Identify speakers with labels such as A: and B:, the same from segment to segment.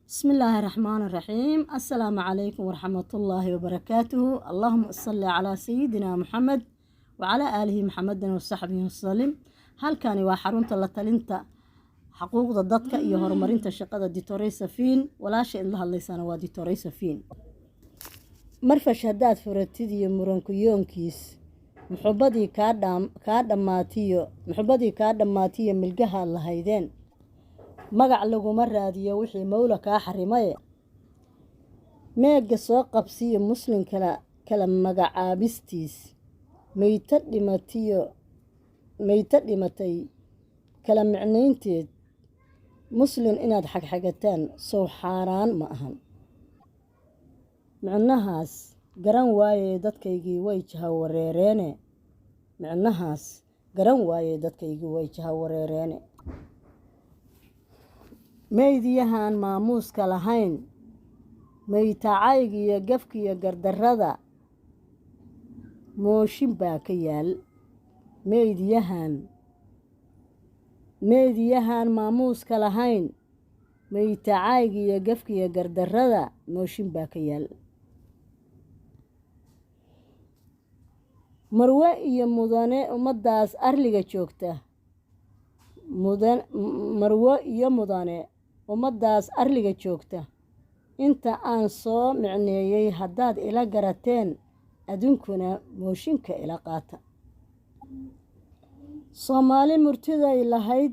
A: بسم الله الرحمن الرحيم. السلام عليكم ورحمة الله وبركاته. اللهم صل على سيدنا محمد وعلى آله محمد وصحبه وسلم. Halkani waa xarunta la talinta xuquuqda dadka iyo horumarinta shaqada Doctor Safiin. Walaasha idla hadlaysana waa Doctor Safiin. Marfash haddaad furatid iyo murankuyoonkiis, muxubadii kaa dhammaatiyo, muxubadii kaa dhammaatiyo, milgahaad lahaydeen, magac laguma raadiyo wixii mawla kaa xarimaye. Meega soo qabsiyo muslim kala magacaabistiis, meyto dhimatiyo, meyto dhimatay kala micnaynteed, muslin inaad xagxagataan sow xaaraan ma ahan. Micnahaas garan waaye dadkaygii way jaha wareereene. Micnahaas garan waaye dadkaygii way jaha wareereene. Meydiyahan maamuuska lahayn, meytacayga iyo gafkiyo gardarrada, mooshin baa ka yaal. Meediyahan maamuuska lahayn, meytacayga iyo gafkiyo gardarrada, mooshin baa ka yaal. Marwe iyo mudane ummaddaas arliga joogta, mudan, marwo iyo mudane ummaddaas arliga joogta, inta aan soo micneeyey haddaad ila garateen, aduunkuna mooshinka ila qaata. Soomaali murtiday lahayd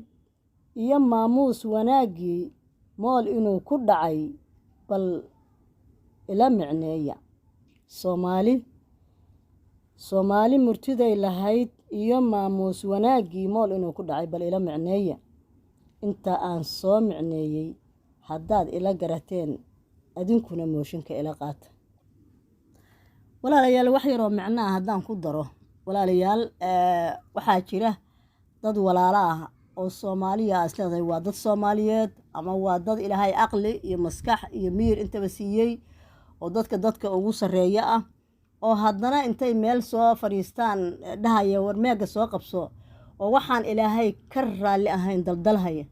A: iyo maamuus wanaaggii, mool inuu ku dhacay bal ila micneeya. Soomaali murtiday lahayd iyo maamuus wanaaggii, mool inuu ku dhacay bal ila micneeya. Inta aan soo micneeyey haddaad ila garateen, adinkuna mooshinka ila qaata. Walaalayaal, wax yaroo micno ah haddaan ku daro. Walaalayaal, waxaa jira dad walaalo ah oo Soomaaliya is leedahay waa dad Soomaaliyeed ama waa dad Ilaahay aqli iyo maskax iyo miyir intaba siiyey, oo dadka ugu sarreeya ah, oo haddana intay meel soo fadhiistaan dhahaya, "War meega soo qabso," oo waxaan Ilaahay ka raalli ahayn daldalhaya,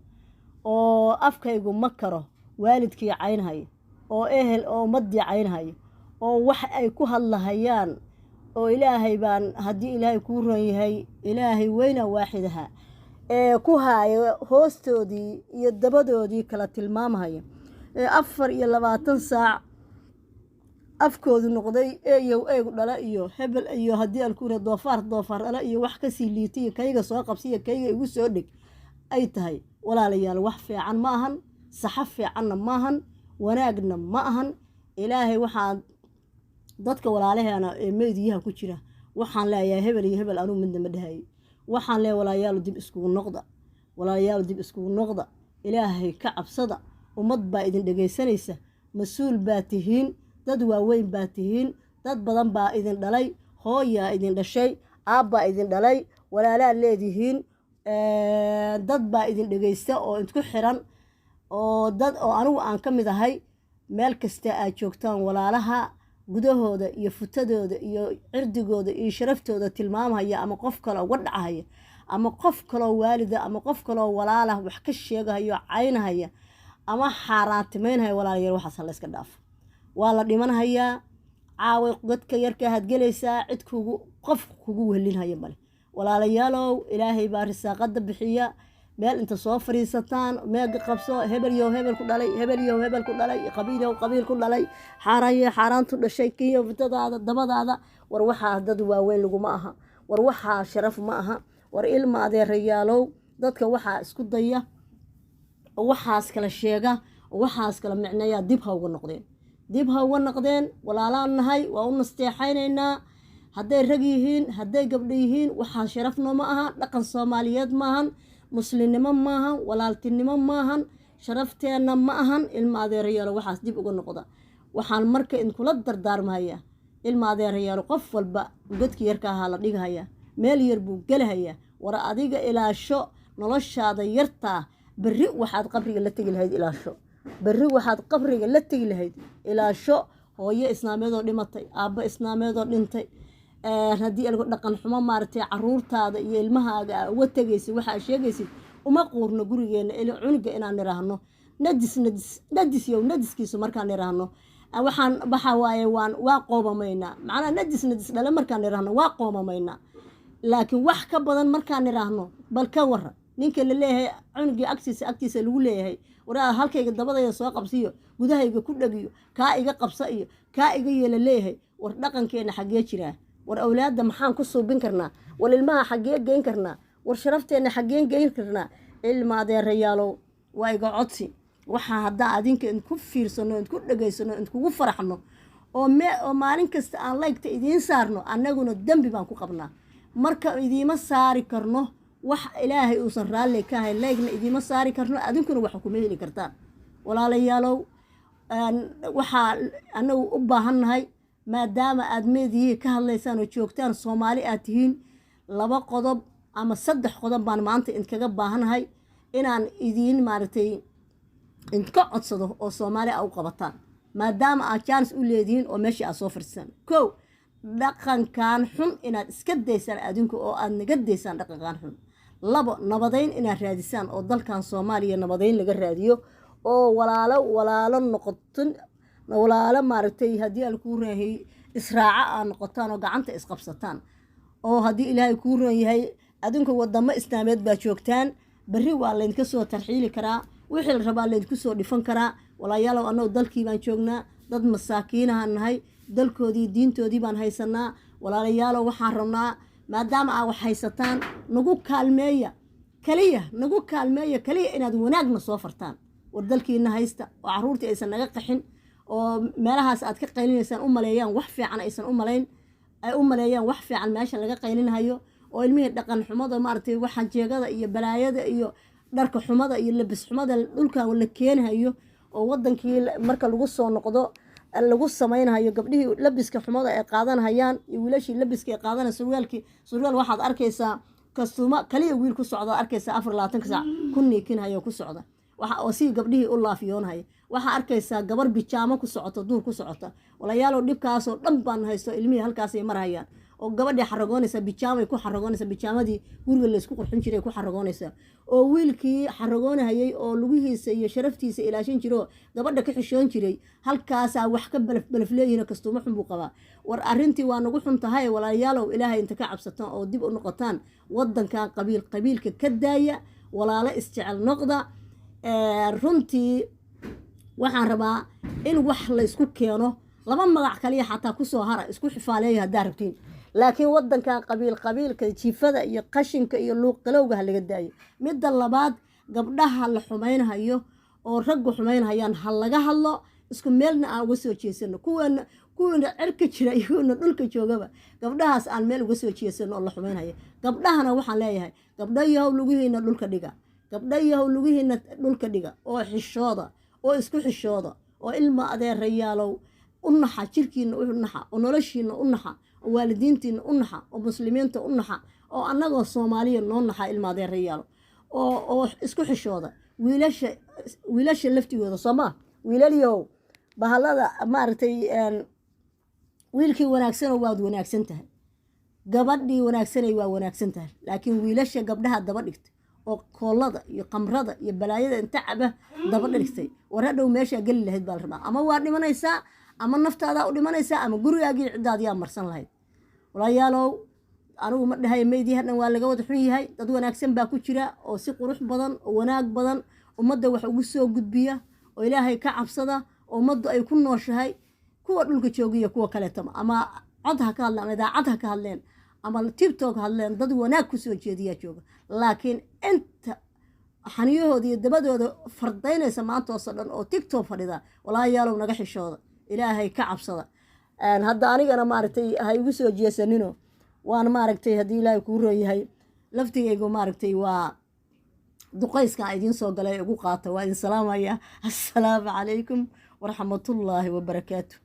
A: oo afkaygu ma karo, waalidkii caynhaya, oo ehel oo ummaddii caynhaya, oo wax ay ku hadlahayaan oo Ilaahay baan, haddii Ilaahay kuu ron yahay, Ilaahay weyna waaxidaha ee ku haaya hoostoodii iyo dabadoodii kala tilmaamhaya, ee 24 saac afkoodu noqday eeyow eegu dhala iyo hebel iyo haddii alkuure doofaar doofaar dhala iyo wax kasii liitay iyo kayga soo qabsiya, kayga igu soo dheg ay tahay. Walaalayaal, wax fiican ma ahan, saxo fiicanna ma ahan, wanaagna ma ahan. Ilaahay waxaan dadka walaalaheena ee meediyaha ku jira waxaan leeyahay, hebel iyo hebel anuu midna ma dhahayay, waxaan leeyahay, walaalayaal, dib iskugu noqda. Walaalayaal, dib iskugu noqda, Ilaahay ka cabsada. Ummad baa idin dhegaysanaysa, mas-uul baa tihiin, dad waaweyn baa tihiin, dad badan baa idin dhalay, hooyaa idin dhashay, aabbaa idin dhalay, walaalaa leedihiin, dad baa idin dhegaysta oo idku xiran, oo dad oo anigu aan ka mid ahay. Meel kasta aad joogtaan, walaalaha gudahooda iyo futadooda iyo cirdigooda iyo sharaftooda tilmaamhaya, ama qof kale uga dhacahaya, ama qof kaloo waalida, ama qof kaloo walaalah wax ka sheegahayo, caynahaya ama xaaraantimeynhaya, walaalayaal, waxaas ha la iska dhaafo. Waa la dhimanhayaa. Caaway godka yarka aad gelaysaa, cid kugu, qof kugu welinhaya male. Walaalayaalow, Ilaahay baa risaaqada bixiya. Meel inta soo fadhiisataan, meega qabso, hebel yow hebel ku dhalay, hebel yow hebel ku dhalay, qabiil yow qabiil ku dhalay, xaaraan xaaraantu dhashay, kiyo fitadaada dabadaada. War waxaa dad waaweyn laguma aha. War waxaa sharaf ma aha. War ilma adeerayaalow, dadka waxaa isku daya oo waxaas kala sheega oo waxaas kala micneeya, dib ha uga noqdeen, dib ha uga noqdeen. Walaalaan nahay, waa u nasteexaynaynaa, hadday rag yihiin, hadday gabdho yihiin. Waxaa sharaf nooma aha, dhaqan Soomaaliyeed maahan, muslimnimo maahan, walaaltinimo maahan, sharafteenna ma ahan. Ilma adeerayaalo, waxaas dib uga noqda. Waxaan marka idinkula dardaarmahayaa, ilma adeerayaalo, qof walba godki yarka ahaa la dhighayaa, meel yar buu gelahayaa. War adiga ilaasho noloshaada yartaa. Berri waxaad qabriga la tegi lahayd ilaasho. Berri waxaad qabriga la tegi lahayd ilaasho. Hooyo islaameedoo dhimatay, aabbo islaameedoo dhintay, haddii algo dhaqan xumo maaragtay caruurtaada iyo ilmahaaga aa uga tegaysid, waxaa sheegaysid uma quurno. Gurigeena cunuga inaan niraahno Najis, najis, najis yow najiskiisu markaan idhaahno, waxaan waxa waaye waa qoomamaynaa. Macnaha najis, najis dhale markaan idhaahno waa qoomamaynaa, laakiin wax ka badan markaan idhaahno, bal ka wara ninka la leeyahay cunugii agtiisa lagu leeyahay, waraa halkayga dabadayda soo qabsiyo, gudahayga ku dhegiyo, kaa iga qabsa iyo kaa iga yeela leeyahay. War dhaqankeena xaggee jiraa? War awlaadda maxaan ku suubin karnaa? War ilmaha xaggee geyn karnaa? War sharafteenna xaggeen geyn karnaa? Ilma adeerayaalow, waa iga codsi. Waxaa haddaa adinka idinku fiirsano, idinku dhegaysano, idinkugu faraxno oo maalin kasta aan like-ta idiin saarno, annaguna dembi baan ku qabnaa. Marka idiima saari karno wax Ilaahay uusan raalli ka ahayn, like-na idiima saari karno, adinkuna waxa kuma heli kartaan. Walaalayaalow, waxaa anagu u baahannahay, maadaama aada meediyihii ka hadlaysaan oo joogtaan, Soomaali aad tihiin, laba qodob ama saddex qodob baan maanta idinkaga baahanahay inaan idiin maaragtay idinka codsado oo Soomaali a u qabataan, maadaama aad chance u leedihiin oo meeshii aad soo fadhiisaan. Kow, dhaqankan xun inaad iska daysaan adinku oo aad naga daysaan dhaqankan xun. Labo, nabadeyn inaad raadisaan oo dalkan Soomaaliya nabadeyn laga raadiyo oo walaalo walaalo noqotin, walaalo maaragtay haddii aan kuu raahiyey israaco aad noqotaan oo gacanta isqabsataan, oo haddii Ilaahay kuu roon yahay adinku wadamo Islaameed baa joogtaan, berri waa laydinka soo tarxiili karaa, wixii la rabaa laydinku soo dhifan karaa. Walaalayaalow, annagu dalkii baan joognaa, dad masaakiinahan nahay, dalkoodii diintoodii baan haysanaa. Walaalayaalow, waxaan rabnaa, maadaama aa wax haysataan, nagu kaalmeeya kaliya, nagu kaalmeeya kaliya inaad wanaagna soo fartaan. War dalkiina haysta oo caruurtii aysan naga qaxin, oo meelahaas aad ka qaylinaysaan u maleeyaan wax fiican, aysan u malayn, ay u maleeyaan wax fiican meesha laga qaylinhayo, oo ilmihii dhaqan xumada maaragtay, waxa jeegada iyo balaayada iyo dharka xumada iyo labis xumada dhulkan la keenhayo, oo wadankii marka lagu soo noqdo lagu sameynhayo, gabdhihii labiska xumada ay qaadanhayaan iyo wiilashii labiska ay qaadanaya, surwaalkii, surwaal waxaad arkaysaa kastuuma kaliya wiil ku socda arkaysaa, 24-ka saac ku niikinhayo ku socda waxa oo si gabdhihii u laafiyoonhaya. Waxaa arkaysaa gabar bijaamo ku socota, duur ku socota. Walayaalow, dhibkaasoo dhan baan haysto. Ilmihii halkaasay marhayaan oo gabadhii xaragoonaysaa, bijaamay ku xaragoonaysaa, bijaamadii guriga laysku qurxin jiray ku xaragoonaysaa, oo wiilkii xaragoonahayay oo lugihiisa iyo sharaftiisa ilaashan jiro, gabadha ka xishoon jiray, halkaasaa wax ka balaf balaf leeyihin, kastuumo xun buu qabaa. War arrintii waa nagu xun tahay. Walaalayaalow, Ilaahay inta ka cabsataan oo dib u noqotaan, wadankan qabiil qabiilka ka daaya, walaalo isjecel noqda. Runtii waxaan rabaa in wax laysku keeno, laba magac kaliya xataa kusoo hara, isku xifaaleeya haddaa rabtiin, laakiin wadankan qabiil qabiilka, jiifada iyo qashinka iyo luuqgalowga ha laga daayo. Midda labaad, gabdhaha la xumaynhayo oo raggu xumaynhayaan ha laga hadlo, isku meelna aan uga soo jeesano, kuwiina cirka jira iyo kuwiina dhulka joogaba, gabdhahaas aan meel uga soo jeesano oo la xumaynhayo. Gabdhahana waxaan leeyahay, gabdho yahow, lugihiina dhulka dhiga, gabdho yahow, lugihiina dhulka dhiga oo xishooda oo isku xishooda, oo ilma adeerayaalow u naxa, jirkiina u naxa, oo noloshiina u naxa, oo waalidiintiina u naxa, oo muslimiinta u naxa, oo annagoo Soomaaliya noo naxa, ilma adeerayaalo, oo isku xishooda. Wiilasha laftigooda soo maa, wiilalyow, bahalada maaragtay, wiilkii wanaagsanoo waad wanaagsan tahay, gabadhii wanaagsanay waa wanaagsan tahay, laakiin wiilasha gabdhaha daba dhigta oo koolada iyo qamrada iyo balaayada inta caba daba dhigtay, war hadhow meeshaa geli lahayd baa la rabaa. Ama waa dhimanaysaa, ama naftaadaa u dhimanaysaa, ama gurigaagii ciddaadiyaa marsan lahayd. Walaalayaalow, anigu ma dhahay meydii hadhan waa laga wada xun yahay. Dad wanaagsan baa ku jira oo si qurux badan oo wanaag badan ummadda wax ugu soo gudbiya oo Ilaahay ka cabsada, oo ummaddu ay ku nooshahay, kuwa dhulka joogiya kuwa kaleetaba, ama cod ha ka hadleen, ama idaacad ha ka hadleen, ama TikTok hadleen, dad wanaag kusoo jeediyaa jooga. Laakiin inta xaniyahooda iyo dabadooda fardaynaysa maantoosoo dhan oo TikTok fadhida, walaalayaalow, naga xishooda, Ilaahay ka cabsada. Hadda anigana maaragtay ha igu soo jeesanino, waan maaragtay haddii Ilaahay kuu roon yahay laftigaygu maaragtay waa duqayskan idiin soo galay ugu qaata. Waa idin salaamaya. Assalaamu calaykum waraxmatullaahi wabarakaatu.